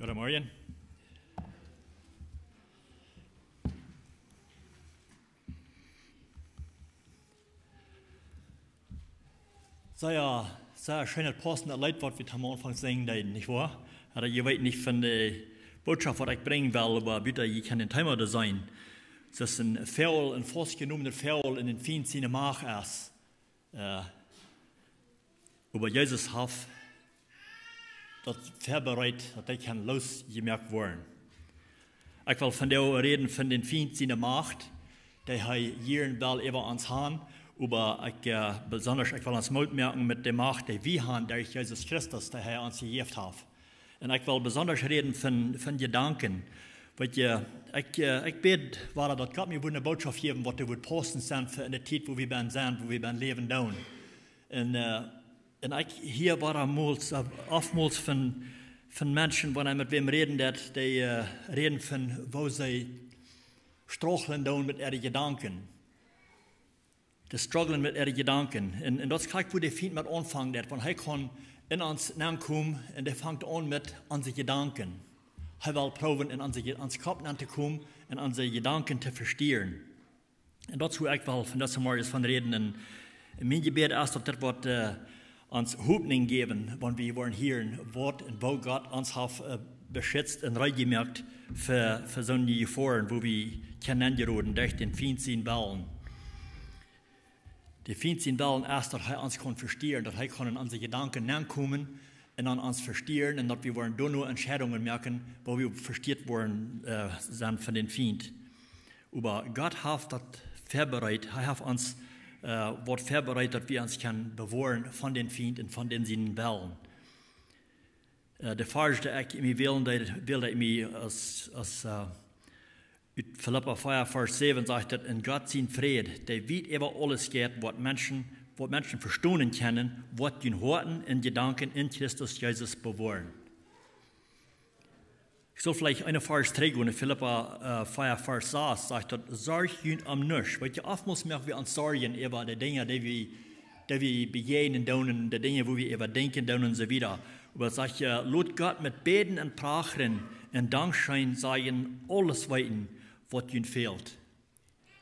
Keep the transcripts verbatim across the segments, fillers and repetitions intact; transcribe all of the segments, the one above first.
Goodemorjen. Sea, sea scheenet, paussendet Leet, waut wie aum Aunfank sinjen deeden, nich woa? Oba jie weeten nich von de Bootschoft, waut ekj brinjen well, oba bitte, jie kjennen daut Thema doa seenen. Daut es een Fäajel, een faustjenomen Fäajel en dän Fient siene Macht es. Äh, oba Jesus haft daut väabereit, daut hee kaun losjemoakt woaren. Ekj well vondoag räden von dän Fient siene Macht, dee hee hia en Welt äwa ons haft, oba ekj, äh, besonda, ekj well ons Moot moaken met de Macht, dee wie haben derch Jesus Christus, dee hee ons jejäft haft. Un ekj well besonda räden von, von Jedanken. Weetst, ekj, äh, ekj bäd, wada, daut Gott mie wudd eene Bootschoft jäwen, waut wudd paussent sennen fa enne Tiet, wua wie bennen sent, wua wie bennen läwen doonen. Un, äh, un ekj hia wada mol, äh, oftmols von, von Menschen, wan ekj met wäm räden deed, dee, äh, räden von, woo see strugglen doonen met äare Jedanken. Dee strugglen met äare Jedanken. Un, un daut es krakjt, wua de Fient met aunfangen deed. Wan hee kaun en ons nenkomen un dee fangt aun met onse Jedanken. Hee well proowen en onse Je-, ons Kopp nenn to komen un onse Jedanken to vestieren. Un daut es, wua ekj well vondoag zemorjes von räden. Un mien Jebäd es, daut dit woat, äh, ons Hopninj jäwen, wan wie woaren hieren, waut un woo Gott ons haft, äh, beschitzt un reed jemoakt fa, fa soone Jefoaren, wua wie kjennen enjeroden derch dän Fient sienen Wellen. De Fient sien Wellen es, daut hee ons kaun vestieren, daut hee kaun en onse Jedanken nenkomen un aun ons vestieren un daut wie woaren doano Entscheidungen moaken, wua wie vestieet woaren, äh, sennen von dän Fient. Oba Gott haft daut väabereit, hee haft ons, äh, waut väabereit, daut wie ons kjennen bewoaren von dän Fient un von dän sienen Wellen. Äh, de Varsch, dee ekj mie wälen deed, wäld ekj mie aus, aus, äh, ut Filippa vea, Varsch säwen sajcht daut: "Un Gott sien Fräd, dee wiet äwa aules jeit, waut Menschen, waut Menschen vestonen kjennen, woat june Hoaten un Jedanken en Christus Jesus bewoaren." Ekj sull veleicht een Varsch trigjgonen, en Filippa, äh, vea, Varsch sas, sajcht daut: "Sorjt junt om nuscht." Weetst, oftmols moak wie ons Sorjen äwa de Dinja, dee wie, dee wie bejäajnen doonen, de Dinja, wua wie äwa denkjen doonen un soo wieda. Oba daut sajcht, äh, "Lot Gott met Bäden un Prachren un Dankscheen sajen aules weeten, waut junt fält."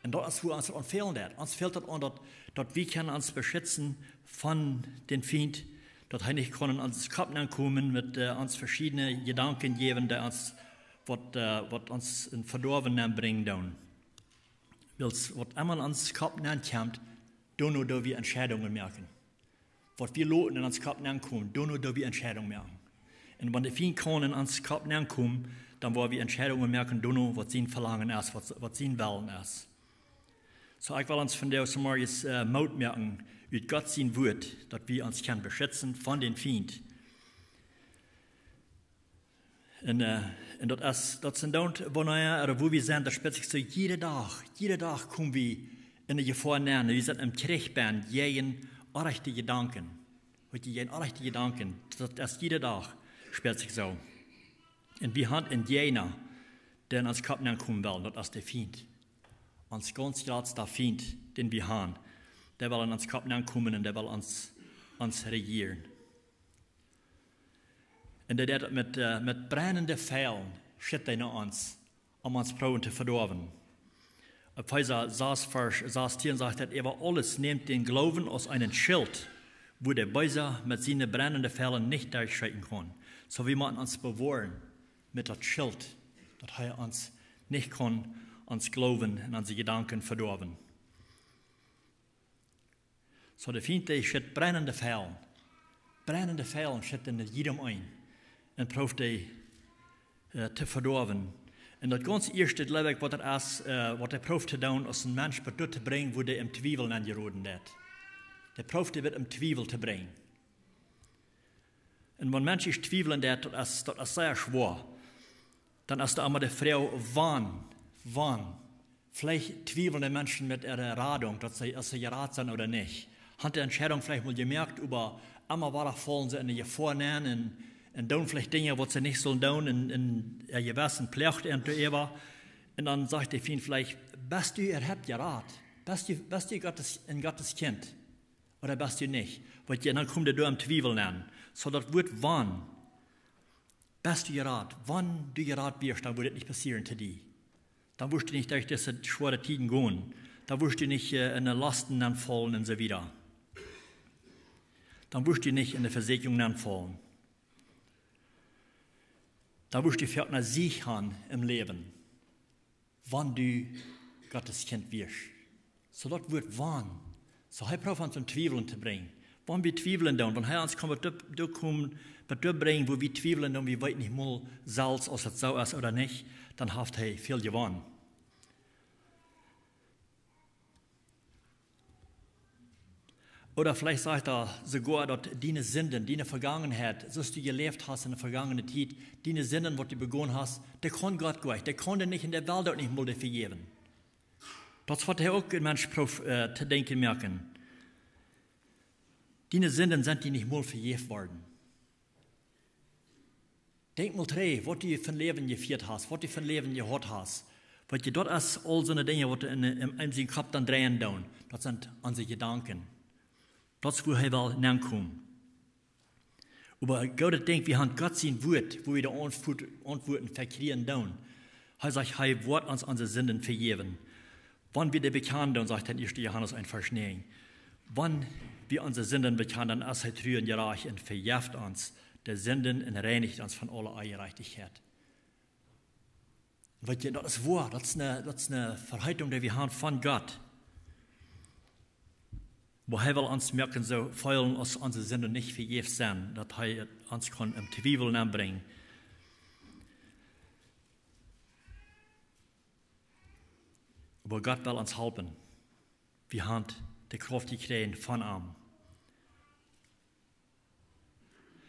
Un daut es, wua ons daut aun fälen deed. Ons fält daut aun, daut, daut wie kjennen ons beschitzen von dän Fient, daut hee nich kaun en ons Kopp nenkomen met, äh, ons veschiedne Jedanken jäwen, dee ons waut, äh, waut ons en Vedoawen nenbrinjen doonen. Wiels waut emma en ons Kopp nenkjemt, doano doo wie Entscheidungen moaken. Waut wie loten en ons Kopp nenkomen, doano doo wie Entscheidungen moaken. Un wan de Fient kaun en ons Kopp nenkomen, dan woa wie Entscheidungen moaken, doano waut sien Velangen es, waut, waut sien Wellen es. Soo, ekj well ons vondoag zemorjes, äh, Moot moaken ut Gott sien Wuat, daut wie ons kjennen beschitzen von dän Fient. Un, äh, un daut es, daut sent dan, wanea, ooda wua wie sent, daut spält sikj soo jieda Dach, jieda Dach kom wie en de Jefoa nenn, wie sent em Kjrich bennen, jäajen orrajchte Jedanken. Weetst, jäajen orrajchte Jedanken, daut es jieda Dach, spält sikj soo. Un wie haben een Jäajna, dee en ons Kopp nenkomen well, daut es de Fient. Ons gaunz jratsta Fient, dän wie haben. Dee well en ons Kopp nenkomen un dee well ons, ons rejieren. Un dee deit daut met, äh, met brennende Fielen, schitt hee no ons, om ons proowen to vedoawen. Efeesa sas, Varsch sastieen sajcht daut: "Äwa aules nämt dän Gloowen aus eenen Schilt, wua de Beesa met siene brennende Fielen nich derchschieten kaun." Soo, wie motten ons bewoaren met daut Schilt, daut hee ons nich kaun ons Gloowen un onse Jedanken vedoawen. Soo, de Fient, dee schitt brennende Fielen. Brennende Fielen schitt hee en jiedem een. Un prooft dee, äh, to vedoawen. Un daut gaunz ieeschte, jleew ekj, waut et es, äh, waut hee prooft to doonen, es een Mensch bat doa to brinjen, wua dee em Twiewel enjeroden es. Dee prooft dee bat em Twiewel to brinjen. Un wan Menschen twiewlen, daut, daut es, daut es sea schwoa. Dan es doa emma de Froag, wan, wan. Veleicht twiewlen de Menschen met äare Radunk, daut see, aus see jerat sent ooda nich. Haben de Entscheidunk veleicht mol jemoakt, oba emma wada faulen see en de Jefoa nenn un, un doonen veleicht Dinja, waut see nich sullen doonen, un, un äa Jewessen ploagt an doaräwa. Un dan sajcht de Fient veleicht: "Best du äwahaupt jerat? Best du, best du Gottes, een Gottes Kjint? Ooda best du nich?" Weetst, dan kjemt hee doa em Twiewel aun. Soo, daut Wuat wan. Best du jerat? Wan du jerat wieescht, dan wudd dit nich passieren to die. Dan wurscht du nich derch dise schwoare Tieden gonen. Dan wurscht du nich äh, en de Lasten nenfaulen un soo wieda. Dan wurscht du nich en de Vesäakjunk nenfaulen. Dan wurscht du foaken Sieg han em Läwen, wan du Gottes Kjint wieescht. Soo daut Wuat wan. Soo hee prooft ons toom Twiewlen to brinjen. Wan wie twiewlen doonen, wan hee ons kaun doa, doa brinjen, wua wie twiewlen doonen, wie weeten nich mol selfst, aus daut soo es ooda nich, dan haft hee väl jewonnen. Ooda veleicht sajcht hee soogoa, daut diene Sinden, diene Vegangenheit, soo aus du jeläft hast en de vegangene Tiet, diene Sinden, waut du begonen hast, dee kaun Gott goa nich, dee kaun dee nich, en de Welt uk nich mol dee vejäwen. Daut es waut hee uk een Mensch prooft äh, to denkjen moaken. Diene Sinden sent die nich mol vejäft worden. Denkj mol trigj, waut du fa een Läwen jefieet hast, waut du fa een Läwen jehaut hast. Weetst du, daut es aul soone Dinja, waut en, en, en sien Kopp dan dreien doonen. Daut sent onse Jedanken. Daut es, wua hee well nenkomen. Oba goodet Dinkj, wie han Gott sien Wuat, wua wie de Auntwuat, Auntwuaten vekjrieen doonen. Hee sajcht, hee woat ons onse Sinden vejäwen. Wan wie dee bekjanen, dan sajcht hee en ieeschte Johanes eent Varsch näajen. Wan wie onse Sinden bekjanen, dan es hee tru un jerajcht un vejeft ons de Sinden un reinicht ons von aule Onjerajchtichkjeit. Weetst du, daut es woa, daut es eene, daut es eene Veheetunk, dee wie han von Gott. Oba hee well ons moaken soo feelen, aus onse Sinden nich vejäft sent, daut hee ons kaun em Twiewel nenbrinjen. Oba Gott well ons halpen. Wie han de Krauft jekjräajen von am.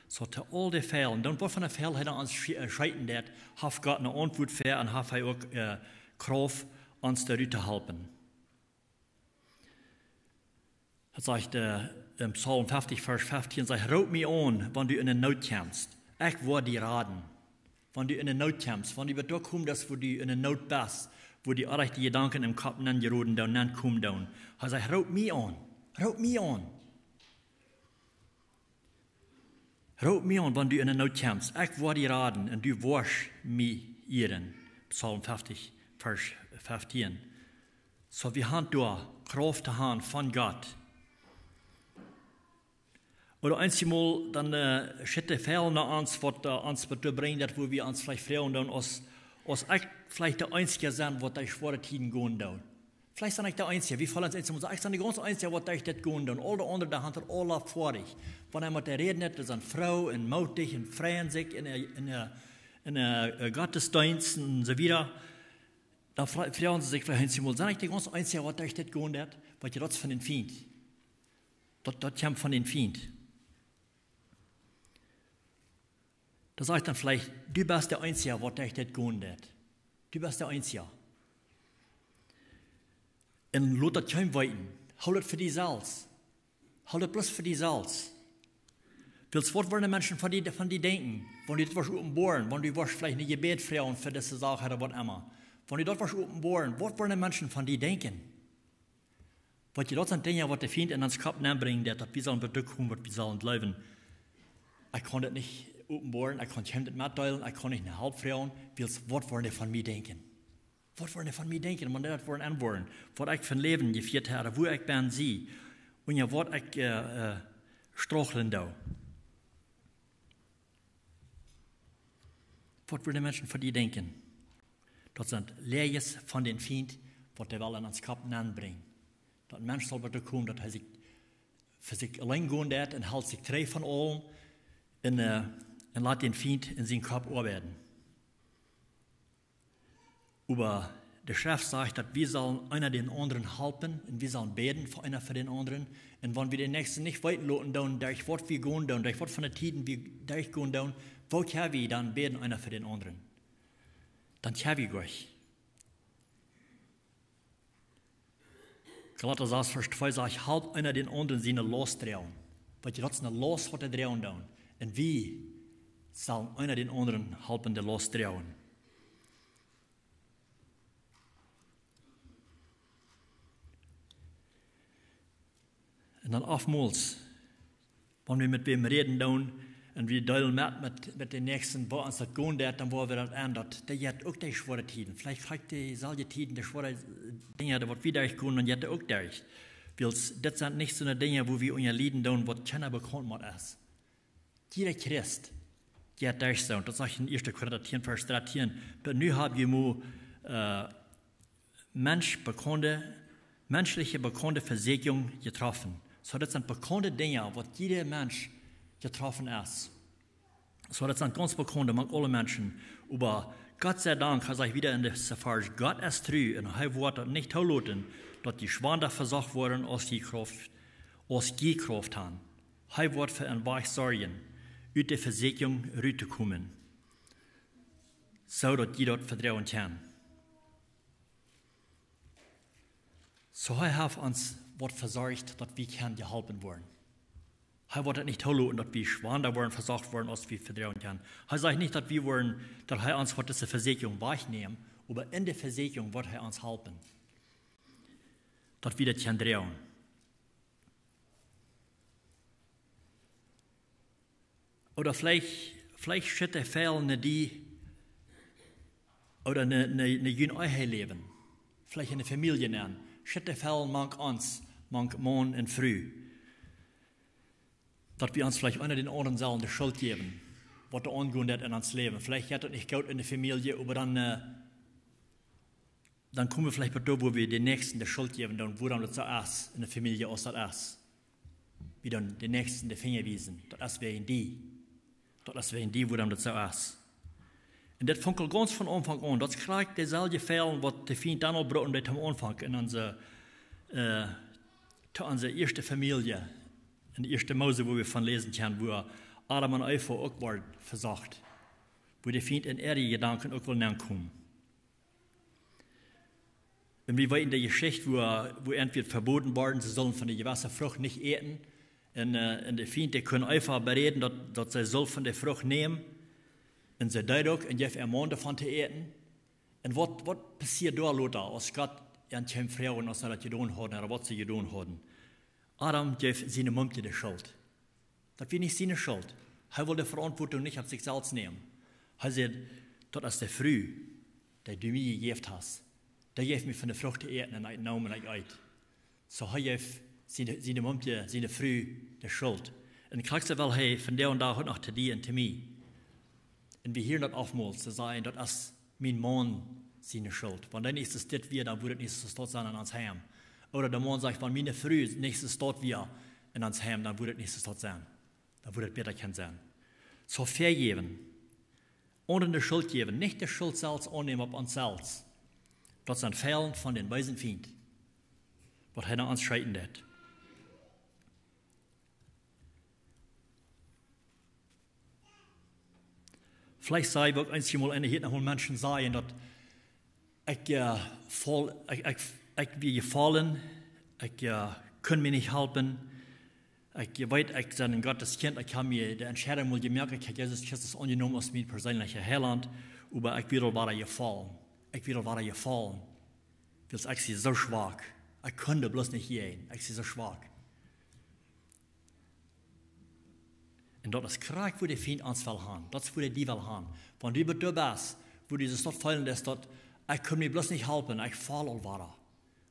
Soo to aul de Fäl, dan waut fa een Fäl hee dan ons schie-, äh, scheeten deit, haft Gott eene Auntwuat fa un haft hee uk äh, Krauft, ons doa rut to halpen. Daut sajcht äh, en Psalm feftig, Varsch feftieen, sajcht: "Roop mie aun, wan du en de Noot kjemst. Ekj woa die raden." Wan du en de Noot kjemst, wan du bie doa kjemst, daut wua du en de Noot best, wua du oajch de Jedanken em Kopp nenjeroden doonen, nenkomen doonen. Hee sajcht: "Roop mie aun, roop mie aun." "Roop mie aun, wan du en de Noot kjemst. Ekj woa die raden un du woascht mie ieren." Psalm feftig, Varsch feftieen. Soo, wie han doa Krauft to han von Gott. Ooda eenjemol dan äh, schitt de Fäl no ons, waut äh, ons doatoo brinjt, daut wua wie ons veleicht froagen dan, aus, aus ekj veleicht de eensja sie, waut derch schwoare Tieden gonen deit. Veleicht sie ekj de eensja, wie feelen ons eenjemol soo, ekj sie de gaunz eensja, waut derch dit gonen deit. Aul de aundre, dee han daut aula foadich. Wan eena met dee räden deit, dee sent froo un mootich un freien sikj en, en, en, en äh, Gottesdeenst un soo wieda. Dan fro-, froagen see sikj veleicht eenjemol, sie ekj de gaunz eensja, waut derch dit gonen deit? Weetst du, daut es von dän Fient. Daut, daut kjemt von dän Fient. Dan saj ekj dan veleicht: "Du best de eensja, waut derch dit gonen deit. Du best de eensja." Un lot daut kjeenem weeten. Hool daut fa die selfst. Hool daut bloos fa die selfst. Wiels waut woaren de Menschen von die, von die denkjen, wan du dit woascht openboaren, wan du woascht veleicht een Jebäd froagen fa dise Sach ooda waut emma. Wan du daut woascht openboaren, waut woaren de Menschen von die denkjen? Weetst du, daut sent Dinja, waut de Fient en ons Kopp nenbrinjt, daut, daut wie sellen bie doa komen, waut wie sellen jleewen. Ekj kaun daut nich openboaren, ekj kaun kjeenem daut metdeelen, ekj kaun nich no Help froagen, wiels waut woaren dee von mie denkjen? Waut woaren dee von mie denkjen, wan dee daut woaren enwoaren, waut ekj fa een Läwen jefieet hab, wua ekj bie sie, un jo, waut ekj äh, äh, strugglen doo? Waut woaren de Menschen von die denkjen? Daut sent Läajes von dän Fient, waut hee well en ons Kopp nenbrinjen. Daut een Mensch saul doatoo komen, daut hee sikj, fa sikj auleen gonen deit un helt sikj trigj von aulem un, äh, un lat dän Fient en sien Kopp oabeiden. Oba de Schreft sajcht, daut wie sellen eena dän aundren halpen un wie sellen bäden fa eena fa dän aundren. Un wan wie dän Näakjsten nich weeten loten doonen, derch waut wie gonen doonen, derch waut von de Tieden wie derch gonen doonen, woo kjenn wie dan bäden eena fa dän aundren? Dan kjenn wie nich. Galata sas, Varsch twee sajcht: "Halpt eena dän aundren siene Laust droagen." Weetst du, daut es eene Laust, waut wie droagen doonen. Un wie sellen eena dän aundren halpen de Laust droagen. Un dan oftmols, wan wie met wäm räden doonen, Un wie deelen met, met, met dän Näakjsten, woo ons daut gonen deit, dan woa wie daut aun, daut dee jeit uk derch schwoare Tieden. Veleicht kjricht dee selwje Tieden, dee schwoare Dinja, dee waut wie derchgonen, dan jeit dee uk derch. Wiels dit sent nich soone Dinja, wua wie unja lieden doonen, waut kjeena bekaunt met es. Jieda Christ jeit derch soo. Daut sajcht en Ieeschte Korinta tieen, Varsch drettieen: "Oba nu hab jie mau, äh, Mensch bekaunde, menschliche bekaunde Vesieekjunk jetroffen." Soo, daut sent bekaunde Dinja, waut jieda Mensch jetroffen es. Soo, daut sent gaunz bekaunde, mank aule Menschen. Oba Gott sei Dank, hee sajcht wieda en dän Varsch: "Gott es tru un hee woat daut nich toloten, daut jie schwanda vesocht woaren, aus jie Krauft, aus jie Krauft han. Hee woat fa een Wajch sorjen, ut de Vesieekjunk rut to komen, soo daut jie daut vedroagen kjennen." Soo, hee haft ons waut vesorcht, daut wie kjennen jeholpen woaren. Hee woat daut nich toloten, daut wie schwanda woaren vesocht woaren, aus wie vedroagen kjennen. Hee sajcht nich, daut wie woaren, daut hee ons woat dise Vesieekjunk wajchnämen, oba en de Vesieekjunk woat hee ons halpen, daut wie daut kjennen droagen. Ooda veleicht, veleicht schitt hee väl no die, ooda no, no, no jun Eheläwen, veleicht en de Famielje aun. Schitt hee väl mank ons, mank Maun un Fru, daut wie ons veleicht eena dän aundren sellen de Schult jäwen, waut doa aungonen deit en ons Läwen. Veleicht jeit daut nich goot en de Famielje, oba dan, äh, dan komen wie veleicht bat doa, wua wie dän Näakjsten de Schult jäwen doonen, wuarom daut soo es en de Famielje, aus daut es. Wie doonen dän Näakjsten de Finja wiesen. Daut es wäajen die. Daut es wäajen die, wuarom daut soo es. Un daut funk aul gaunz von Aunfank aun. Daut es krakjt deeselwje Fäl, waut de Fient dan aul brukt, dee toom Aunfank en onse, äh, to onse ieeschte Famielje, en de ieeschte Mose, wua wie von läsen kjennen, wua Adam un Eva uk worden vesocht. Wua de Fient en äare Jedanken uk well nenkomen. Un wie weeten de Jeschicht, wua, wua entwäda veboden worden, see sullen von de jewesse Frucht nich äten. Un, äh, un de Fient, dee kunn Eva beräden, daut, daut see sull von de Frucht nämen. Un see deed uk, un jeef äa Maun doavon to äten. Un waut, waut passieed doa lota, aus Gott an kjeem froagen, aus see daut jedonen hauden, ooda waut see jedonen hauden? Adam jeef siene Mumkje de Schult. Daut wia nich siene Schult. Hee wull de Veauntwuatunk nich opp sikj selfst nämen. Hee säd: "Daut es de Fru, dee du mie jejäft hast. Dee jeef mie von de Frucht to äten un ekj neem un ekj eet." Soo hee jeef siene, siene Mumkje, siene Fru, de Schult. Un krakjt soo well hee vondoag dän Dach uk noch to die un to mie. Un wie hieren daut oftmols to sajen: "Daut es mien Maun siene Schult. Wan dee nich soo steit wia, dan wudd et nich soo steit sennen en ons Heim." Ooda de Maun sajcht: "Wan miene Fru nich soo steit wia en ons Heim, dan wudd et nich soo steit sennen. Dan wudd et bäta kjennen sennen." Soo vejäwen. Aundren de Schult jäwen. Nich de Schult selfst aunnämen opp ons selfst. Daut sent Fälen von dän beesen Fient, waut hee no ons schekjen deit. Veleicht saj wie uk eenjemol, un ekj hia noch mol Menschen sajen, daut ekj, äh, faul, ekj, ekj, ekj wia jefollen, ekj, äh, kunn mie nich halpen. Ekj weet, ekj sie een Gott sien Kjint, ekj hab mie de Entscheidunk mol jemoakt, ekj hab Jesus Christus aunjenomen aus mien perseenelja Heilaunt, oba ekj wia aul wada jefollen. Ekj wia aul wada jefollen. Wiels ekj sie soo schwak. Ekj kunn doa bloos nich jäajen. Ekj sie soo schwak. Un daut es krakjt, wua de Fient ons well han. Daut es, wua dee die well han. Wan du bat doa best, wua du daut feelen deist, daut: "Ekj kunn mie bloos nich halpen, ekj foll aul wada."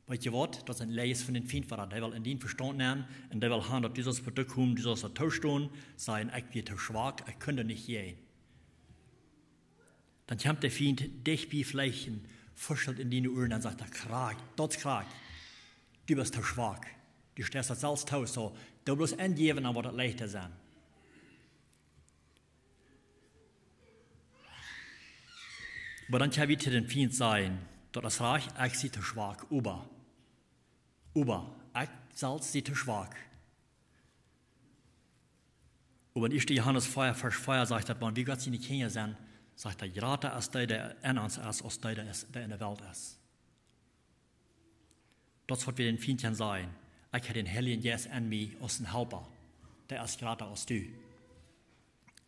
Weetst du waut? Daut sent Läajes von dän Fient, waut hee well en dien Vestaunt nämen. Un hee well han, daut du saust bat doa komen, du saust daut toostonen, sajen: "Ekj wia too schwak, ekj kunn doa nich jäajen." Dan kjemt de Fient dicht bie veleicht un fuschelt en diene Uaren un sajcht: "Daut krakjt, daut krakjt. Du best too schwak. Du steist daut selfst too, soo doo bloos enjäwen, dan woat et leichta sennen." Oba dan kjenn wie to dän Fient sajen: "Daut es rajcht, ekj sie too schwak, oba, oba, ekj selfst sie too schwak." Oba en ieeschte Johanes vea, Varsch vea sajcht daut, wan wie Gott siene Kjinja sent, sajcht daut: "Jrata es dee, dee en ons es, aus dee, dee es, dee en de Welt es." Daut es, waut wie dän Fient kjennen sajen: "Ekj hab dän Heiljen Jeist en mie aus een Halpa. Dee es jrata aus du."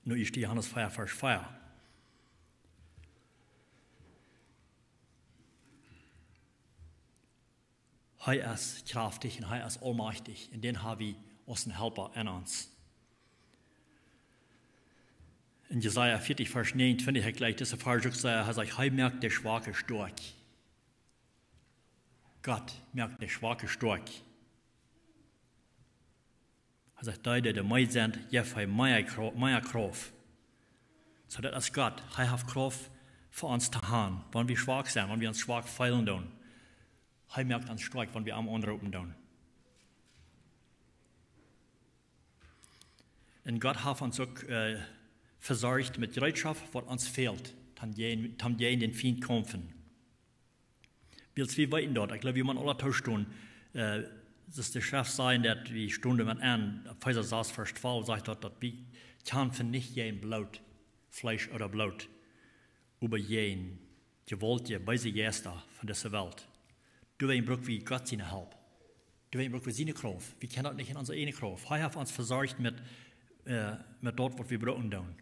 Nu ieeschte Johanes vea, Varsch vea. Hee es kjraftich un hee es aulmajchtich. Un dän hab wie aus een Halpa en ons. In Jesaja vieetich, Varsch näajenuntwintich, hee jlikjt dise Varsch uk sea, hee sajcht: "Hee moakt de Schwake stoakj." Gott moakt de Schwake stoakj. Hee sajcht: "Dee, dee, dee meed sent, jeft hee mea Krau-, mea Krauft." Soo, daut es Gott. Hee haft Krauft fa ons to haben, wan wie schwak sent, wan wie ons schwak feelen doonen. Hee moakt ons stoakj, wan wie am aunroopen doonen. Un Gott haft ons uk, äh, vesorcht met Jereetschoft, waut ons fält, toom jäajen, toom jäajen dän Fient kjamfen. Wiels wie weeten daut, ekj jleew, wie motten aule toostonen, äh, daut de Schreft sajcht, daut wie stonen met aun, Efeesa sas, Varsch twalf sajcht daut, daut wie kjamfen nich jäajen Bloot, Fleesch ooda Bloot, oba jäajen jewaultje, beese Jeista von dise Welt. Doawäajen bruck wie Gott siene Help. Doawäajen bruck wie siene Krauft. Wie kjennen daut nich en onse ieejne Krauft. Hee haft ons vesorcht met, äh, met daut, waut wie brucken doonen.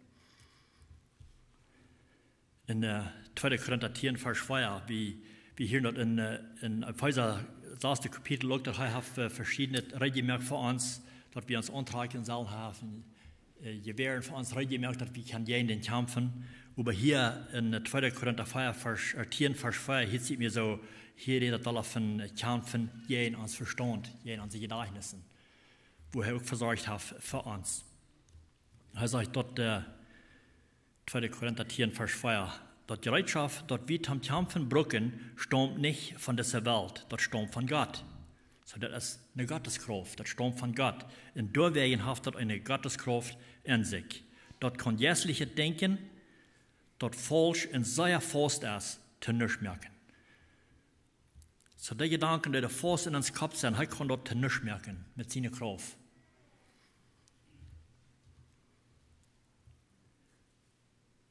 En, äh, tweede Korinta tieen, Varsch vea, wie, wie hieren daut en, äh, en Efeesa sas, daut Kapitel uk, daut hee haft, äh, veschiedne Räd jemoakt fa ons, daut wie ons auntrakjen sellen haben, äh, Jewäaren fa ons reed jemoakt, daut wie kjennen jäajen dän kjamfen. Oba hia en, äh, tweede Korinta vea, Varsch, äh, tieen, Varsch vea, hia sitt mie soo, hia rät daut aul von, äh, kjamfen jäajen ons Vestaunt, jäajen onse Jedajchnissen, wua hee uk vesorcht haft fa ons. Hee sajcht daut, äh, tweede Korinta tieen, Varsch vea: "Daut Jereetschoft, daut wie toom kjamfen brucken, staumt nich von dise Welt, daut staumt von Gott." Soo, daut es eene Gotteskrauft, daut staumt von Gott. Un doawäajen haft daut eene Gotteskrauft en sikj. Daut kaun jeistlichet Denkjen, daut faulsch un sea faust es, to nuscht moaken. Soo, dee Jedanken, dee doa faust en ons Kopp sent, hee kaun daut to nuscht moaken met siene Krauft.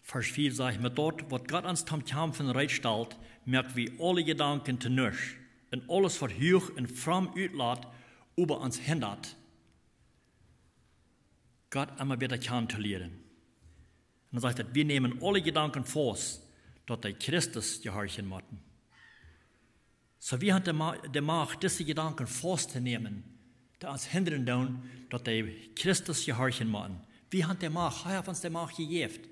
Varsch fiew sajcht: "Met daut, waut Gott ons toom kjamfen reed stalt, moak wie aule Jedanken to nuscht, un aules, waut huach un fromm utlat, oba ons hindat, Gott emma bäta kjanen to lieren." Un dan sajcht et: "Wie nämen aule Jedanken faust, daut dee Christus jehorchen motten." Soo, wie haben de Ma-, de Macht, dise Jedanken faust to nämen, dee ons hindren doonen, daut dee Christus jehorchen motten. Wie haben de Macht, hee haft ons de Macht jejäft.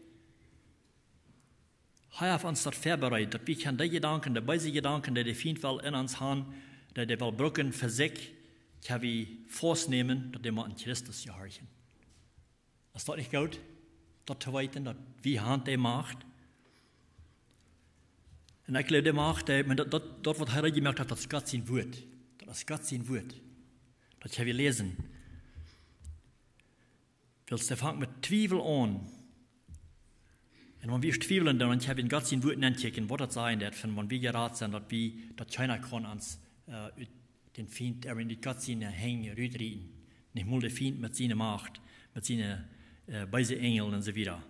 Hee haft ons daut väabereit, daut wie kjennen dee Jedanken, dee beese Jedanken, dee de Fient well en ons haben, dee, dee well brucken fa sikj, kjenn wie faust nämen, daut dee motten Christus jehorchen. Es daut nich goot, daut to weeten, daut wie haben de Macht? Un ekj jleew, de Macht, dee, oba daut, daut, daut, waut hee reed jemoakt haft, daut es Gott sien Wort. Daut es Gott sien Wort. Daut kjenn wie läsen. Wiels dee fangt met Twiewel aun. Un wan wie twiewlen, dan, dan kjenn wie en Gott sien Wort nenkjikjen, waut daut sajen deit, von wan wie jerat sent, daut wie, daut kjeena kaun ons, äh, ut dän Fient, äh, ut Gott siene Henj rutrieten. Nich mol de Fient met siene Macht, met siene, äh, beese Enjel un soo wieda.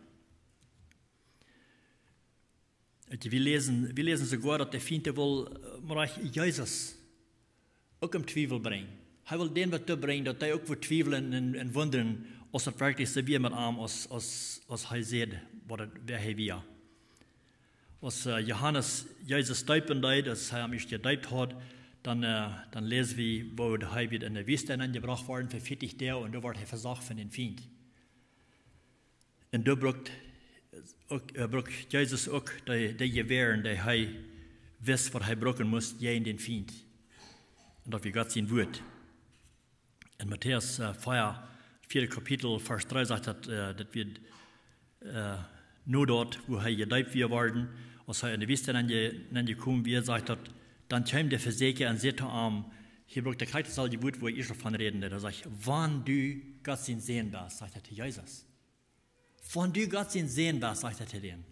Wie läsen, wie läsen soogoa, daut de Fient well, äh, mau rajcht Jesus uk em Twiewel brinjen. Hee well dän waut doa brinjen, daut dee uk woat twiewlen un, un wundren, aus daut werkjlich soo wia met am, aus, aus, aus hee säd, waut et, wäa hee wia. Aus, äh, Johanes Jesus deepen deed, aus hee am ieescht jedeept haud, dan, äh, dan läs wie, woo hee wia en de Wüste nenjebrocht worden fa vieetich Doag, un doa wort hee vesocht von dän Fient. Un doa brukt uk, äh, brukt Jesus uk dee, dee Jewäaren, dee hee wist, waut hee brucken must jäajen dän Fient. Un daut wia Gott sien Wort. En Matäus, äh, vea, vieede Kapitel, Varsch dree sajcht daut, äh, daut wia, äh, no daut, woo hee jedeept wia worden, aus hee en de Wüste nenje-, nenjekomen wia, sajcht daut: "Dan kjeem de Vesäakja un säd to am", hia brukt hee krakjt daut selwje Wort, woo ekj ieescht von räden deed. Hee sajcht: "Wan du Gott sien Sän best", sajcht hee to Jesus. "Wan du Gott sien Sän best", sajcht hee to dän,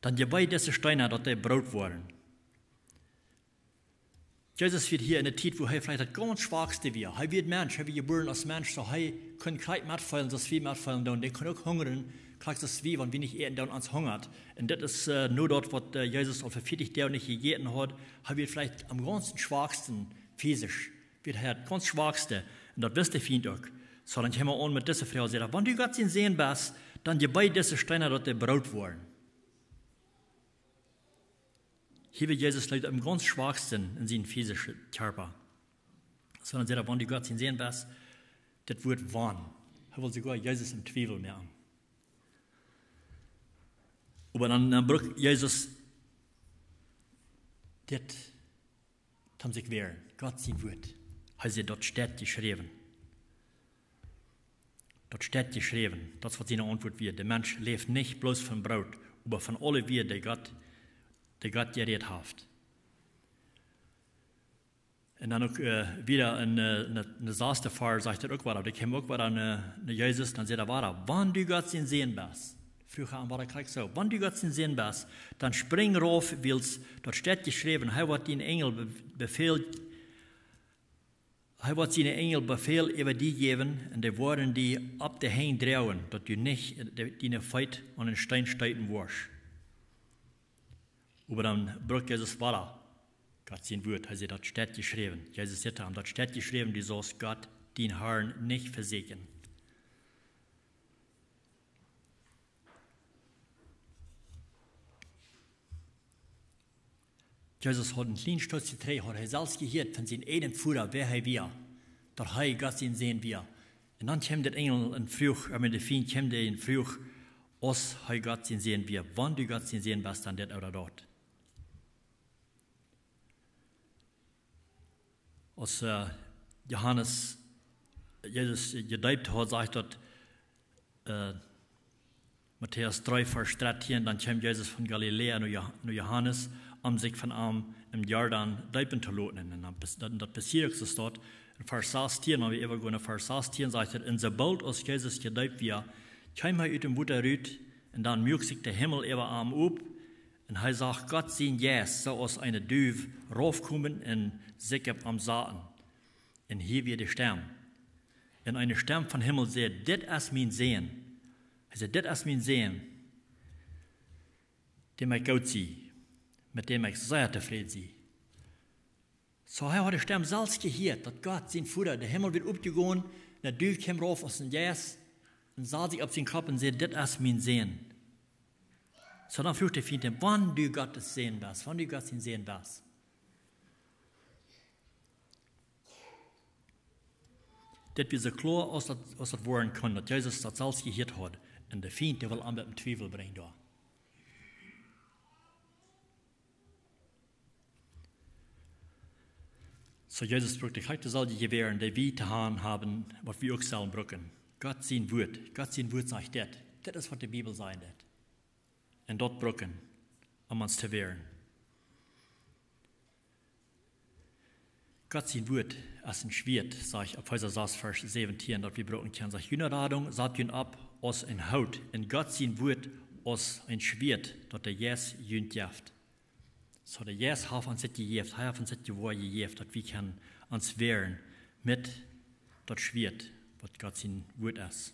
"dan jebeed dise Steena, daut dee Broot woaren." Jesus wia hia en de Tiet, woo hee veleicht daut gaunz schwakste wia. Hee wia Mensch, hee wia jebuaren aus Mensch, soo hee kunn krakjt metfeelen, soo aus wie metfeelen doonen. Dee kunn uk hungren, krakjt soo aus wie, wan wie nich äten doonen, ons hungat. Un dit es, äh, no daut, waut, äh, Jesus aul fa vieetich Doag nich jejäten haud. Hee wia veleicht aum gaunz schwaksten physisch. Wia hee daut gaunz schwakste. Un daut wist de Fient uk. Soo, dan kjeem hee aun met dise Froag, säd hee: "Wan du Gott sien Sän best, dan jebeed dise Steena, daut dee Broot woaren." Hia wia Jesus leet aum gaunz schwaksten en sienen physischen Kjarpa. Soo, dan säd hee: "Wan du Gott sien Sän best", dit Wort "wan". Hee wull soogoa Jesus em Twiewel moaken. Oba dan, dan brukt Jesus dit, toom sikj wäaren. Gott sien Wuat. Hee säd, daut steit jeschräwen. Daut steit jeschräwen. Daut es waut siene Auntwuat wia. De Mensch läft nich bloos von Broot, oba von aule Wieed, dee Gott, dee Gott jerät haft. Un dan uk, äh, wada en, äh, en, en sasten Varsch sajcht et uk wada, dee kjeem uk wada no, no Jesus, dan säd hee wada: "Wan du Gott sien Sän best." Fruach hee am wada krakjt soo: "Wan du Gott sien Sän best, dan sprinj rauf, wiels daut steit jeschräwen: Hee woat dän Enjel be-, Befäl, hee woat siene Enjel Befäl äwa die jäwen, un dee woaren die opp de Henj droagen, daut du nich de-, diene Feet aun eenen Steen steeten woascht." Oba dan brukt Jesus wada Gott sien Wuat. Hee säd: "Daut steit jeschräwen." Jesus säd to am: "Daut steit jeschräwen, du saust Gott, dienen Harn, nich vesieekjen." Jesus haud een kjlien Stootje trigj, haud hee selfst jehieet von sienen eejnen Voda, wäa hee wia, daut hee Gott sien Sän wia. Un dan kjeem de Enjel un fruach, äh, de Fient kjeem un fruach, aus hee Gott sien Sän wia: "Wan du Gott sien Sän best, dan dit ooda daut." Aus, äh, Johanes Jesus jedeept haud, sajcht daut, äh, Matäus dree, Varsch dartieen, dan kjeem Jesus von Galiläa no Jo-, no Johanes, om sikj von am em Jordan deepen to loten. Un dan pas-, dan, daut passieed uk soo, daut en Varsch sastieen, wan wie äwagonen no Varsch sastieen, sajcht et: "Un soo boolt aus Jesus jedeept wia, kjeem hee ut däm Wota rut, un dan muak sikj de Himmel äwa am op, un hee sach Gott sien Jeist, soo aus eene Duw, raufkomen un sikj opp am saten. Un hia wia de Stemm. Un eene Stemm vom Himmel säd: Dit es mien Sän." Hee säd: "Dit es mien Sän, däm ekj goot sie, met däm ekj sea tofräd sie." Soo, hee haud de Stemm selfst jehieet, daut Gott sien Voda, de Himmel wia opjegonen, de Duw kjeem rauf aus een Jeist, un sad sikj opp sienen Kopp un säd: "Dit es mien Sän." Soo, dan fruach de Fient am: "Wan du Gott sien Sän best, wan du Gott sien Sän best." Dit wia soo kloa aus daut, aus daut woaren kunn, daut Jesus daut selfst jehieet haud. Un de Fient, dee wull am met een Twiewel brinjen doa. Soo, Jesus brukt de krakjt deeselwje Jewäaren, dee wie to Haunt haben, waut wie uk sellen brucken. Gott sien Wuat. Gott sien Wuat sajcht dit. Dit es waut de Bibel sajen deit. Un daut brucken, om ons to wäaren. Gott sien Wuat es een Schwieet, sajcht Efeesa sas, Varsch säwentieen, daut wie brucken kjennen. Sajcht: "June Radunk sat junt opp aus een Hoot, un Gott sien Wuat aus een Schwieet, daut de Jeist junt jeft." Soo, de Jeist haft ons dit jejäft, hee haft ons dit Wuat jejäft, daut wie kjennen ons wäaren met daut Schwieet, waut Gott sien Wuat es.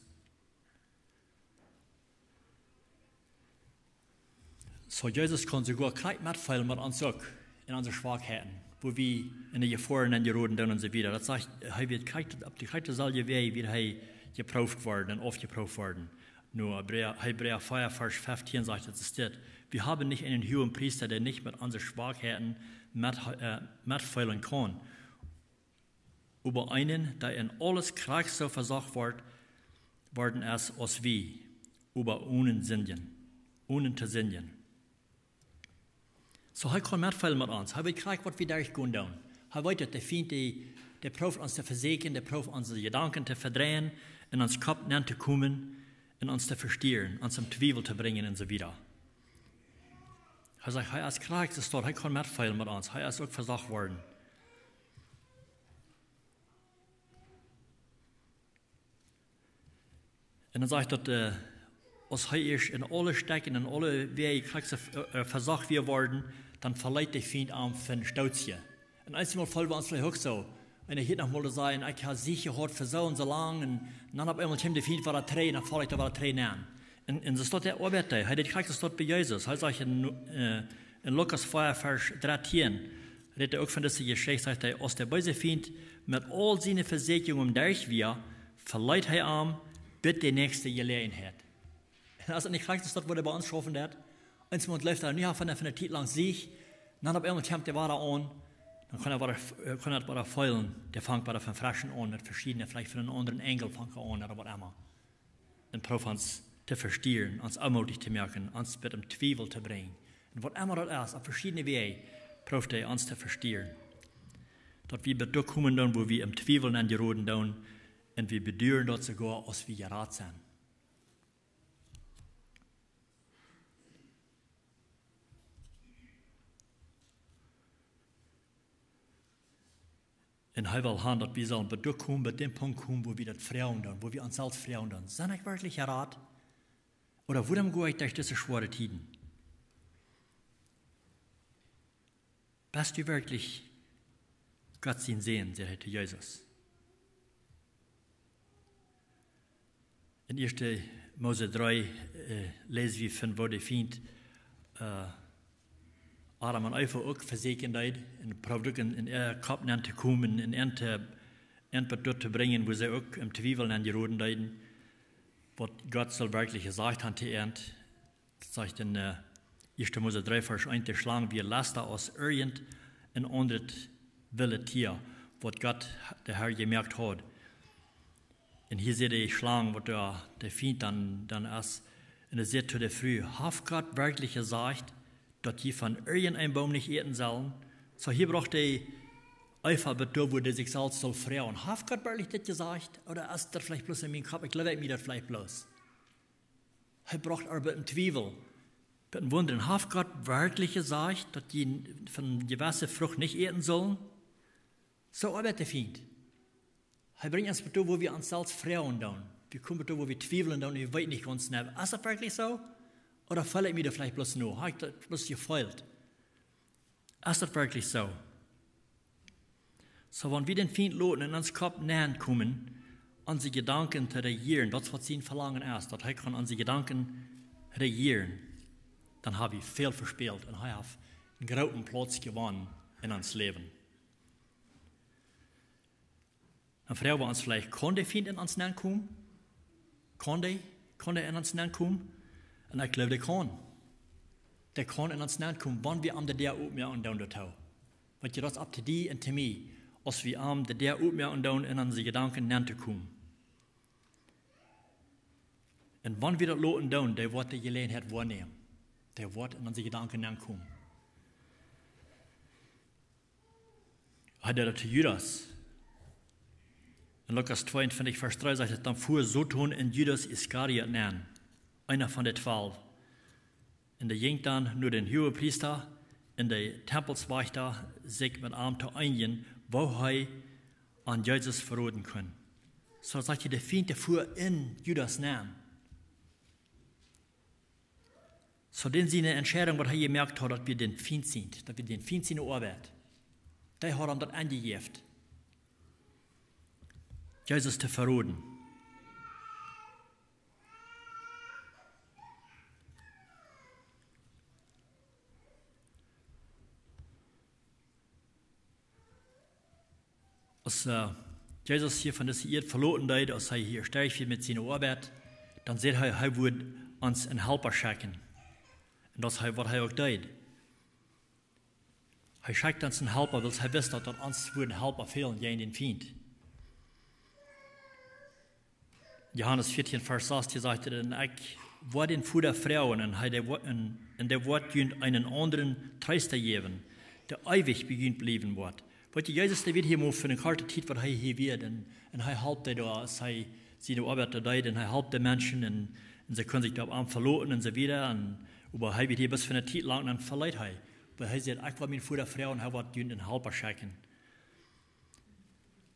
Soo, Jesus kaun soogoa krakjt metfeelen met ons uk en onse Schwakheiten, wua wie en de Jefoaren jeroden sent un soo wieda. Daut sajcht, hee wia krakjt, opp de krakjt deeselwje Wäaj wia hee jeprooft worden un aufjeprooft worden. Nu, Hebräa, Hebräa vea, Varsch fieftieen sajcht, daut es dit: "Wie haben nich eenen Huagenpriesta, dee nich met onse Schwakheiten met, äh, metfeelen kaun, oba eenen, dee en aules krakjt soo vesocht wort, worden es aus wie, oba onen sindjen, onen to sindjen." Soo, hee kaun metfeelen met ons. Hee weet krakjt, waut wie derchgonen doonen. Hee weet, daut de Fient, dee, dee prooft ons to vesieekjen, dee prooft onse Jedanken to vedreien, en ons Kopp nenn to komen, en ons to vestieren, ons em Twiewel to brinjen un soo wieda. Hee sajcht, hee es krakjt soo stoakj, hee kaun metfeelen met ons, hee es uk vesocht worden. Un dan sajcht daut, äh, aus hee ieescht en aule Stekjen, en aule Wäaj krakjt soo, äh, vesocht wia worden, dan veleet de Fient am fa een Stootje. Un eenjemol feelen wie ons veleicht uk soo. Un ekj hia noch mol to sajen, ekj hab Siech jehaut fa soo un soo lang, un dan opp eemol kjemt de Fient wada trigj, un dan foll ekj doa wada trigj nenn. Un, un soo es daut de Oabeit, hee deit krakjt soo stoakj bie Jesus. Hee sajcht en, äh, en Lukas vea, Varsch dartieen, rät hee uk von dise Jeschicht, sajcht hee: "Aus de beese Fient met aul siene Vesieekjungen derch wia, veleet hee am bat de näakjste Jeläajenheit." Un es daut nich krakjt soo stoakj, waut hee bie ons schaufen deit? Eenjemol läft hee nu von, von eene Tiet lang Siech, dan opp eemol kjemt hee wada aun, dan kaun hee wada, äh, kaun hee wada feelen, dee fangt wada von freschen aun met veschiedne, veleicht von eenen aundren Enjel fangt hee aun, ooda waut emma. Un prooft ons to vestieren, ons onmootich to moaken, ons bat em Twiewel to brinjen. Un waut emma daut es, opp veschiedne Wäaj prooft hee ons to vestieren. Daut wie bat doa komen dan, wua wie em Twiewel nenjeroden dan, un wie beduaren daut soogoa, aus wie jerat sent. Un hee well han, daut wie sellen bat doa komen, bat dän Punkt komen, wua wie daut froagen dan, wua wie ons selfst froagen dan: Sent ekj werkjlich jerat? Ooda wuarom go ekj derch dise schwoare Tieden? Best du werkjlich Gott sien Sän?, säd hee to Jesus. En ieeschte Mose dree, äh, läs wie von, woo de Fient, äh, Adam un Eva uk vesieekjen deed, un proowd uk en, en äa Kopp nenn to komen, un an to, an bat doa to brinjen, wua see uk em Twiewel nenjeroden deeden, waut Gott sull werkjlich jesajcht han to an. Daut sajcht en, äh, ieeschte Mose dree, Varsch eent: De Schlang wia lesta aus irjent een aundret willet Tia, waut Gott, de Herr, jemoakt haud. Un hia sitt de Schlang, waut doa de Fient dan, dan es. Un hee säd to de Fru: Haft Gott werkjlich jesajcht, daut jie von irjent een Boom nich äten sellen? Soo, hia brocht de Eva bat doa, wua dee sikj selfst sull froagen: Haft Gott werkjlich dit jesajcht? Ooda es daut veleicht bloos en mien Kopp? Ekj jleew mie daut veleicht bloos. Hee brocht äa bat em Twiewel, bat em Wundren: Haft Gott werkjlich jesajcht, daut jie von jewesse Frucht nich äten sellen? Soo oabeit de Fient. Hee brinjt ons bat doa, wua wie ons selfst froagen dan. Wie komen bat doa, wua wie twiewlen dan, wie weeten nich gaunz jeneiw: Es daut werkjlich soo? Ooda feel ekj mie daut veleicht bloos no? Hab ekj daut bloos jefeelt? Es daut werkjlich soo? Soo, wan wie dän Fient loten en ons Kopp nenkomen, onse Jedanken to rejieren, daut es, waut sien Velangen es, daut hee kaun onse Jedanken rejieren, dan hab wie väl vespält un hee haft eenen grooten Plauz jewonnen en ons Läwen. Dan froag wie ons veleicht: Kaun de Fient en ons nenkomen? Kaun dee, kaun dee en ons nenkomen? Un ekj jleew, dee kaun. Dee kaun en ons nenkomen, wan wie am de Däa opmoaken doonen doatoo. Weetst, daut es opp to die un to mie, aus wie am de Däa opmoaken doonen, en onse Jedanken nentokomen. Un wan wie daut loten doonen, dee woat de Jeläajenheit woanämen. Dee woat en onse Jedanken nenkomen. Hee deed daut to Judas. En Lukas tweeuntwintich, Varsch dree sajcht et: Dan fua Soton en Judas Iskariot nenn, eena von de twalw. Un dee jinkj dan no dän Huagepriesta un de Tempelswajchta, sikj met am to eenjen, woo hee am Jesus veroden kunn. Soo, daut sajcht hia, de Fient, dee fua en Judas nenn. Soo, dän siene Entscheidunk, waut hee jemoakt haud, daut wia dän Fient sien, daut wia dän Fient siene Oabeit. Dee haud am daut aunjejäft, Jesus to veroden. Aus, äh, Jesus hia von dise Ieed veloten deed, aus hee hia stoawen deed met siene Oabeit, dan säd hee, hee wudd ons eenen Halpa schekjen. Un daut es hee, waut hee uk deed. Hee schekjt ons eenen Halpa, wiels hee wist, daut, daut ons wudd een Halpa fälen jäajen dän Fient. Johanes vieetieen, Varsch sastieen sajcht et: Un ekj woa dän Voda froagen, un hee, dee woat, un, un dee woat junt eenen aundren Treesta jäwen, dee eewich bie junt bliewen woat. Weetst, Jesus, dee wia hia mau fa eene korte Tiet, waut hee hia wia, un, un hee holp dee doa, aus hee siene Oabeit doa deed, un hee holp de Menschen, un, un see kunnen sikj doa opp am veloten un soo wieda, un, oba hee wia hia bloos fa eene Tiet lang, dan veleet hee. Oba hee säd: Ekj woa mienen Voda froagen, un hee woat junt eenen Halpa schekjen.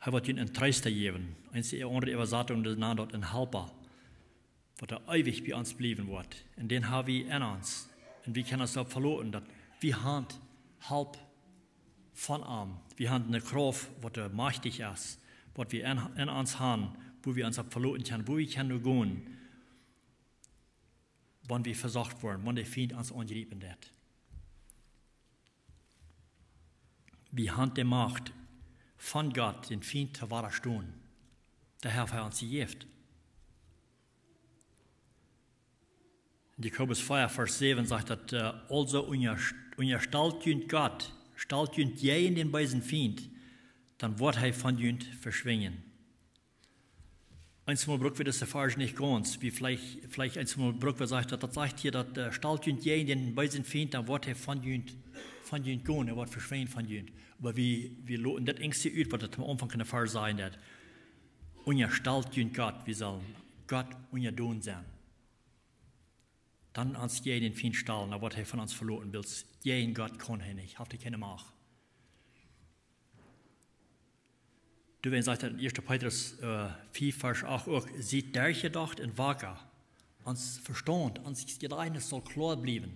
Hee woat junt eenen Treesta jäwen. Eene aundre Äwasatunk, dee nant daut eenen Halpa, waut eewich bie ons bliewen woat. Un dän ha wie en ons. Un wie kjennen ons doaropp veloten, daut wie han Help von am. Wie han eene Krauft, waut doa majchtich es, waut wie en, en ons han, wua wie ons opp veloten kjennen, wua wie kjennen gonen, wan wie vesocht woaren, wan de Fient ons aungriepen deit. Wie han de Macht von Gott, dän Fient to wadastonen. Daut haft hee ons jejäft. En Jakobus vea, Varsch säwen sajcht daut, äh, aulsoo unja-, unjastalt junt Gott, stalt junt jäajen dän beesen Fient, dan woat hee von junt veschwinjen. Eensmol bruck wie dise Varsch nich gaunz, wie veleicht, veleicht eensmol bruck wie, sajcht daut, daut sajcht hia, daut, äh, stalt junt jäajen dän beesen Fient, dan woat hee von junt, von junt gonen, hee woat veschwinden von junt. Oba wie, wie loten daut eensje ut, waut et aum Aunfank en de Varsch sajcht, daut: Unjastalt junt Gott, wie sellen Gott unjadon sennen. Dan ons jäajen dän Fient stalen, dan woat hee von ons veloten, wiels jäajen Gott kaun hee nich, haft hee kjeene Macht. Doawäajen sajcht et en ieeschte Petrus, äh, fief, Varsch acht uk: Siet derchjedocht un waka. Ons Vestaunt, ons Jedajchtnis saul kloa bliewen.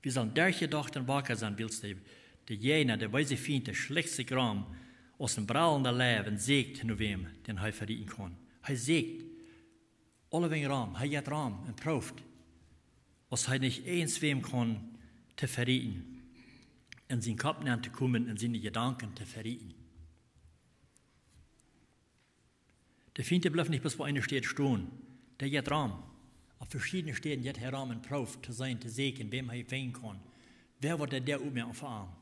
Wie sellen derchjedocht un waka sennen, wiels de, de Jäajna, de beese Fient, dee schlicht sikj rom aus een brellenda Leiw un sieekjt no wäm, dän hee verieten kaun. Hee sieekjt aulewäajen rom, hee jeit rom un prooft, aus hee nich irjentwäm kaun to verieten, en sienen Kopp nenn to komen, en siene Jedanken to verieten. De Fient, dee blift nich bloos bie eene Städ stonen. Dee jeit rom. Opp veschiedne Städen jeit hee rom un prooft to seenen, to sieekjen, wäm hee finjen kaun. Wäa woat de Däa opmoaken fa am?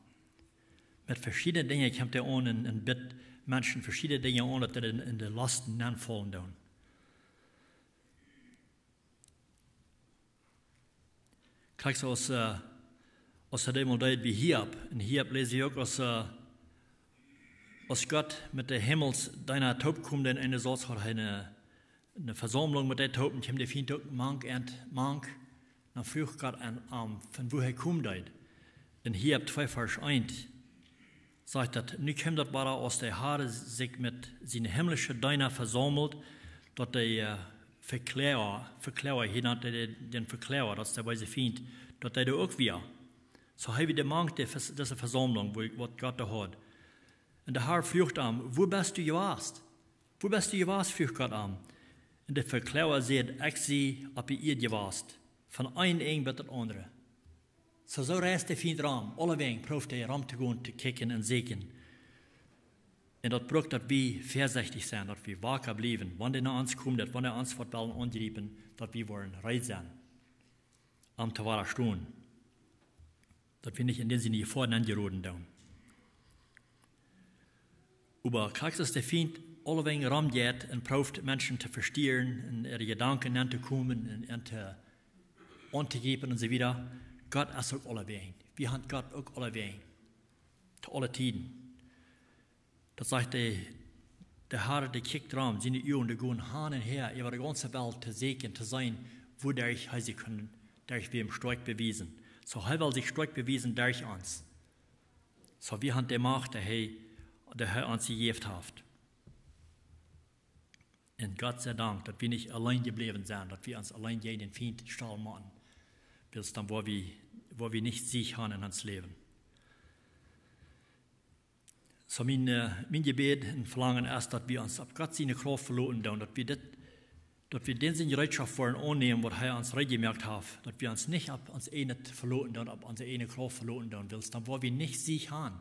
Met veschiedne Dinja kjemt hee aun un, un bitt Menschen veschiedne Dinja aun, daut dee en, en de Losten nenfaulen doonen. Krakjt soo aus, äh, aus hee daut mol deed bie Hiob. En Hiob läs wie uk, aus, äh, aus Gott met de Himmelsdeena toop kjeem, dan enne Sauz haud hee eene, eene Vesaumlunk met dee toop, un kjeem de Fient uk mank an, mank, dan fruach Gott am, am, von wua hee kjeem deed. En Hiob twee, Varsch eent sajcht daut: Nu kjemt daut wada, aus de Har sikj met siene himmlische Deena vesaumelt, daut de, äh, Vekloaga, Vekloaga, hia nant hee dän Vekloaga, daut es de beese Fient, daut dee doa uk wia. Soo hee wia mank de Ves-, dise Vesaumlunk, wua, waut Gott doa haud. Un de Har fruach am: Wua best du jewast? Wua best du jewast? fruach Gott am. Un de Vekloaga säd: Ekj sie opp de Ieed jewast, von een Enj bat daut aundre. Soo, soo reist de Fient rom, aulewäajen prooft hee rom to gonen, to kjikjen un sieekjen. Un daut brukt, daut wie väasechtich sent, daut wie waka bliewen, wan dee no ons kjemt, daut wan dee ons woat wellen aunjriepen, daut wie woaren reed sennen, am to wadastonen. Daut wie nich en dän Sinn Jefoa nenjeroden doonen. Oba krakjt soo aus de Fient aulewäajen romjeit un prooft Menschen to vestieren, en äare Jedanken nenn to komen un, un to, auntojriepen un soo wieda. Gott es uk aulewäajen. Wie haben Gott uk aulewäajen. To aule Tieden. Daut sajcht de, de Har, dee kjikjt rom, siene Uagen, dee gonen han un häa äwa de gaunze Welt to sieekjen, to seenen, wuaderch hee sikj kunn, derch wäm stoakj bewiesen. Soo hee well sikj stoakj bewiesen derch ons. Soo wie haben de Macht, dee hee, dee hee ons jejäft haft. Un Gott sie Dank, daut wie nich auleen jebläwen sent, daut wie ons auleen jäajen dän Fient stalen motten. Wiels dan woa wie, woa wie nich Siech haben en ons Läwen. Soo mien, äh, mien Jebäd un Velangen es, daut wie ons opp Gott siene Krauft veloten doonen, daut wie dit, daut wie dän siene Jereetschoft woaren aunnämen, waut hee ons reed jemoakt haft, daut wie ons nich opp ons ieejnet veloten doonen, opp onse ieejne Krauft veloten doonen, wiels dan woa wie nich Siech haben.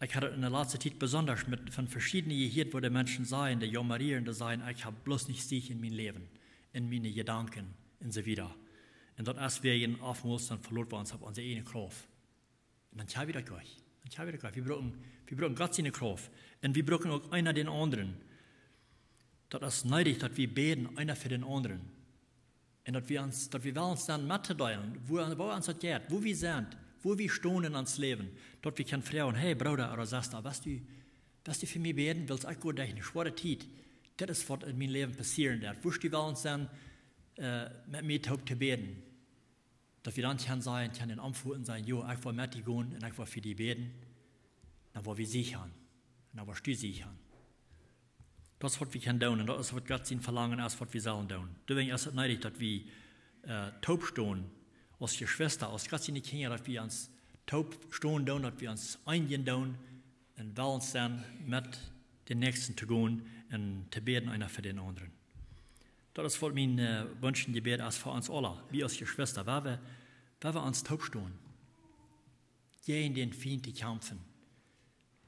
Ekj haud en de latste Tiet besonda met, von veschiedne jehieet, wua de Menschen sajen, dee jaumaren, dee sajen: Ekj hab bloos nich Siech en mien Läwen, en miene Jedanken un soo wieda. Un daut es wäajen, oftmols dan veloten wie ons opp onse ieejne Krauft. Un dan kjenn wie daut nich. Dan kjenn wie daut nich. Wie brucken, wie brucken Gott siene Krauft. Un wie brucken uk eena dän aundren. Daut es needich, daut wie bäden, eena fa dän aundren. Un daut wie ons, daut wie wellen sennen met to deelen, woo, woo ons daut jeit, woo wie sent, woo wie stonen en ons Läwen, daut wie kjennen froagen: Hey, Brooda ooda Sesta, west du, west du fa mie bäden, wiels ekj go derch eene schwoare Tiet. Daut es, waut en mien Läwen passieren deit. West du wellen sennen, äh, met mie toop to bäden? Daut wie dan kjennen sajen, kjennen aunfoten un sajen: Jo, ekj well met die gonen un ekj well fa die bäden. Dan woa wie Siech haben. Un dan woascht du Siech haben. Daut es, waut wie kjennen doonen. Un daut es, waut Gott sien Velangen es, waut wie sellen doonen. Doawäajen es et needich, daut wie, äh, toop stonen, aus Jeschwista, aus Gott siene Kjinja, daut wie ons toop stonen doonen, daut wie ons eenen doonen, un wellen sennen, met dän Näakjsten to gonen un to bäden, eena fa dän aundren. Daut es, waut mien, äh, Wunsch un Jebäd es fa ons aula, wie aus Jeschwista, wua wie, wua wie ons toop stonen. Jäajen dän Fient to kjamfen.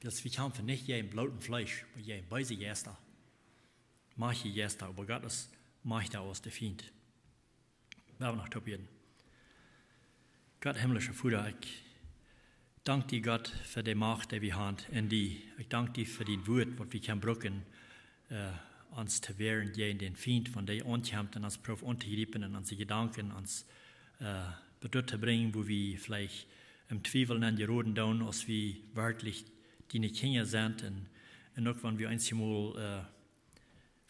Wiels wie kjamfen nich jäajen Bloot un Fleesch, oba jäajen beese Jeista. Majchtje Jeista, oba Gott es majchtja aus de Fient. Lot ons noch toop bäden. Gott, himlischa Voda, ekj dank die, Gott, fa de Macht, dee wie haben en die. Ekj dank die fa dien Wuat, waut wie kjennen brucken, äh, ons to wäaren jäajen dän Fient, wan dee aunkjemt un ons proowt auntojriepen un onse Jedanken ons, äh, doatoo to brinjen, wua wie veleicht em Twiewel nenn jeroden doonen, aus wie werkjlich diene Kjinja sent un, un uk wan wie eenjemol, äh,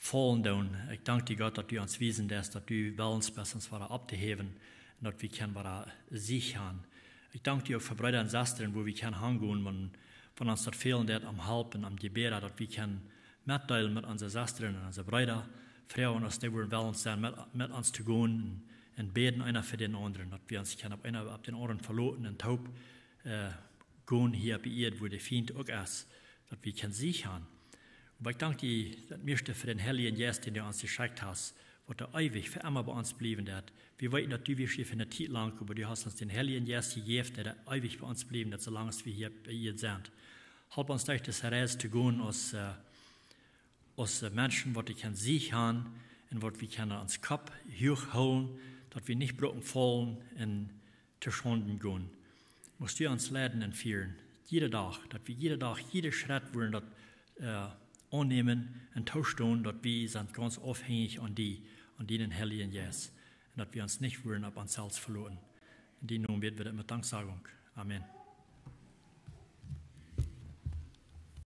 faulen doonen. Ekj dank die, Gott, daut du ons wiesen deist, daut du wellens best, ons wada opptohäwen un daut wie kjennen wada Siech han. Ekj dank die uk fa Breeda un Sestren, wua wie kjennen hangonen, wan, wan ons daut fälen deit aun Help un aun Jebäda, daut wie kjennen metdeelen met onse Sestren un onse Breeda, froagen aus dee wudden wellens sennen met, met ons to gonen un, un bäden eena fa dän aundren, daut wie ons kjennen opp eena, opp dän aundren veloten un toop, äh, gonen hia opp de Ieed, wua de Fient uk es, daut wie kjennen Siech han. Oba ekj dank die daut mieeschte fa dän Heiljen Jeist, dän du ons jeschekjt hast, waut doa eewich fa emma bie ons bliewen deit. Wie weeten, daut du wieescht hia fa eene Tiet lang, oba du hast ons dän Heiljen Jeist jejäft, dee doa eewich bie ons bliewen deit, soo lang aus wie hia opp de Ieed sent. Help ons derch dise Reis to gonen aus, äh, aus, äh, Menschen, waut wie kjennen Siech han un waut wie kjennen ons Kopp huach hoolen, daut wie nich bruken faulen un to Schaunden gonen. Must du ons leiden un fieren. Jieda Dach, daut wie jieda Dach, jieda Schrett wudden daut, äh, aunnämen un toostonen, daut wie sent gaunz aufhenjich aun die, aun dienen Heiljen Jeist. Un daut wie ons nich wudden opp ons selfst veloten. En dienen Nomen bäd wie dit met Danksagung. Amen.